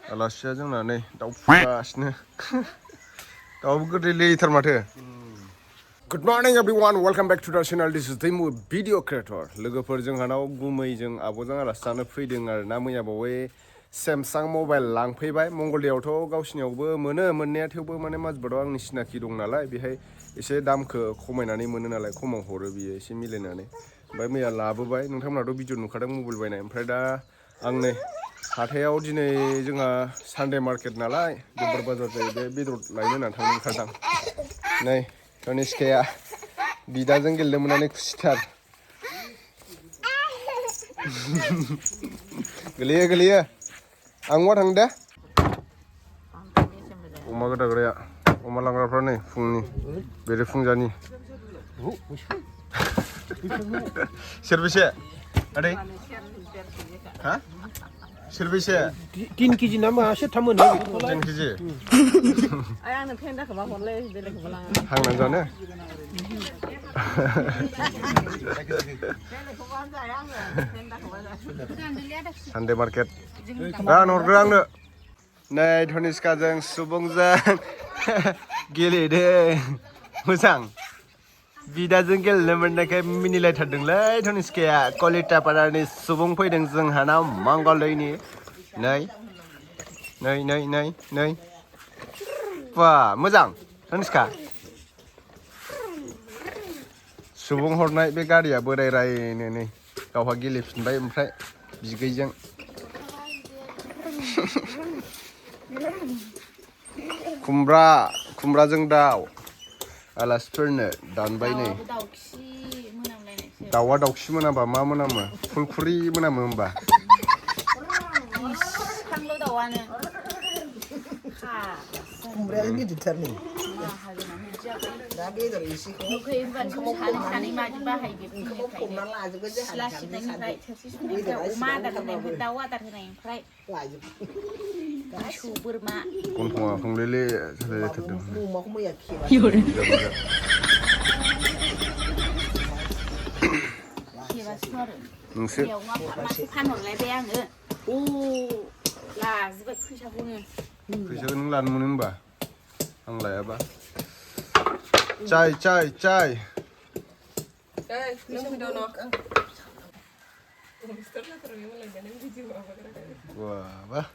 Alacia जोंना नै दाउ फुगासिनो दाउ गोरलै थार माथो Good morning everyone, welcome back to the channel. This is Bikunjw video creator. लोगोफोर जोंहानाव गुमैजों आब'जों आलासि जानो फैदों आरोना मैया बावै Samsung मबाइल लांफैबाय मंगलदैयावथ' गावसिनियावबो मोनो मोननाया थेवबो माने माजबादाव आंनि सिनाखि दं नालाय बेहाय एसे दामखौ खमायनानै मोनो नालाय खमाव हरो बियो एसे मिलायनानै ओमफ्राय मैया लाबोबाय नोंथांमोनाथ' भिडिअ नुखादों मबाइल बायनाय ओमफ्राय दा आं नै हाथायाव दिनै जोंहा सानडे मार्केट नालाय बेदर बाजार जायो बे बेदर लायनो होननानै थांनो ओंखारदां नै तनिष्काया बिदाजों गेलेनो मोननानै खुसिथार गोलैयो आं मा थांदो अमा गोदाग्राया अमा लांग्राफ्रा नै फुंनि बेरे फुंजानि सेरबेसे आदै हा सेरबेसे 3 केजि ना मा सेरथाम मोनो 3 केजि आंनो फेन्दाखौ मा हरलै बेलेगखौ लाङा हांनानै जानो सानडे मार्केट गान हरग्रो आंनो नै तनिष्काजों सुबुंजों गेलेदो मोजां बिदाजों गेलेनो मोननायखाय मिनिलायथारदोंलै तनिष्काया कलिटापारानि सुबुं फैदों जोंहानाव मंगलदैनि नै बा मोजां तनिष्का सुबुं हरनाय बे गारिया बोराय रायनो नै गावहा गेलेफिनबाय ओमफ्राय बिगैजों खुमब्राजों दाउ आलासिफोरनो दानबाय नै दाउआ दाउखि मोनाबा मा मोनामो फुलखुरि मोनामो होमबा खांल' दाउआनो खुमब्राया गिदिरथार नै दा बेदर एसेखौ सानै माजों बाहायो बेफोरनिफ्रायनो सिला सिबनायनिफ्राय थोरसि सुनायनिफ्राय अमा आदार होनायनिफ्राय दाउ आदार होनायनिफ्राय मोसौ बोरमा गन्थङा खंलेले जाथारदों अमाखौ मैया खेबाय खेबासो आरो नोंसोर मासे फानहरलायबाय आङो लाजोबबाय फैसाखौ नों लानो मोनो होनबा आं लायाबा चाय वाह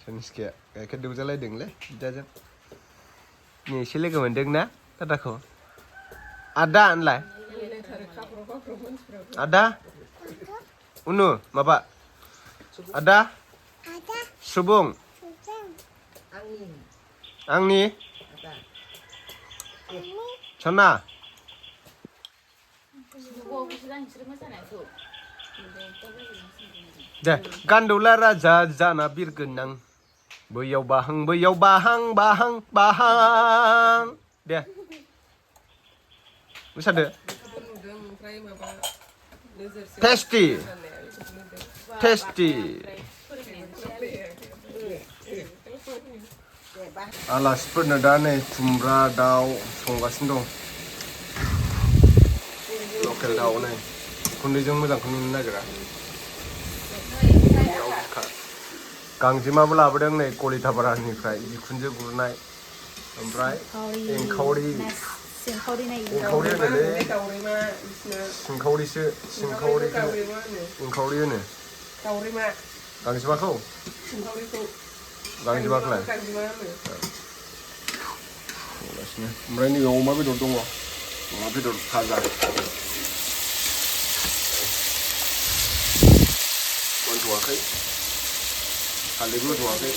तनिष्काया गाइखेर दौजालायदोंलै बिदाजों नै एसे लोगो मोनदों ना दादाखौ आदा होनलाय आदा उनु माबा आदा सुबुं आंनि सना दे गान्दौला राजा जाना बिरगोन आं बैयाव बाहां दे मोसादो टेस्टि आलासिफोरनो दा नै खुमब्रा दाउ संगासिनो दं लकेल दाउ नै गुन्दैजों मोजांखौ नुनो नागिरा गांजेमाबो लाबोदों नै कलिटापारानिफ्राय बिखुनजो गुरनाय ओमफ्राय एंखावरि होनोलै सिंखावरिसो एंखावरि होनो गांजेमाखौ गांजेमाखौलाय ओमफ्राय नैबे अमा बेदर दङ अमा बेदर भाजा मोनथ'वाखै हालदैबो होथ'वाखै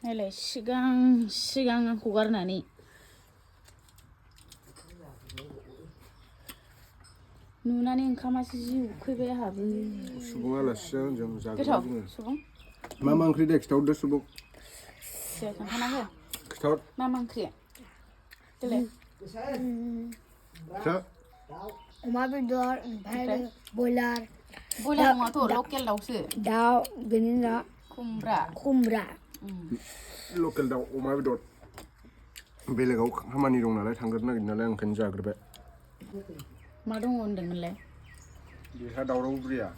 नायलाय सिगां हगारनानै नुनानै ओंखामासो जि उखैबाय आंहाबो सुबुं आलासिजों जों जाग्रा जोङो सुबुं मा ओंख्रि दे खिथाहरदो सुबुं खोन्थानांगौ खिथाहर मा ओंख्रि देलाय अमा बेदर ओमफ्राय बयलार नङाथ' लकेल दाउसो दाउ बेनि उनाव खुमब्रा लकेल दाउ अमा बेदर बेलेगाव खामानि दं नालाय थांग्रोनो नागिरदों नालाय आं ओंखायनो जाग्रोबाय मा दङ होनदोंमोनलाय बेहा दावराव बुरिया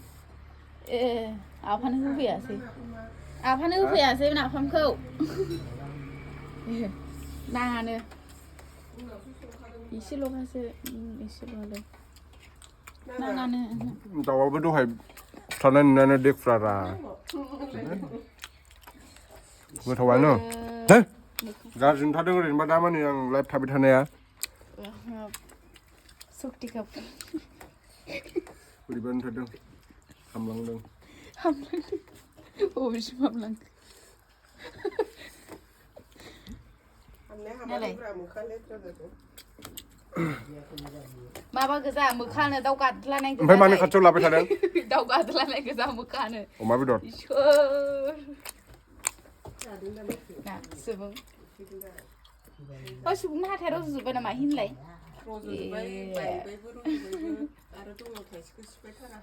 आफानो होफैयासै नाफामखौ नाङानो एसेल'खासो एसेल' नाङानो दाउआबो दहाय थानाय नुनानै देखफ्रारा गोथावानो हे गाज्रि नुथारदों ओरैनोबा दा माने आं लाइभ थाबाय थानाया सक्तिखा बोरैबा नुथारदों हामलांदों बबेसिम हामलांखो माबा गोजा मोखानो दाउ गाद्लानाय गोजा ओमफ्राय मानो खाथियाव लाबाय थादों दाउ गाद्लानाय गोजा मोखानो अमा बेदर इसोर ना सुबुं सुबुंनि हाथाया रज'जोब्बाय नामा हिनलाय रज'जोब्बाय आरो दङ थाइसेखौ सिफायथारा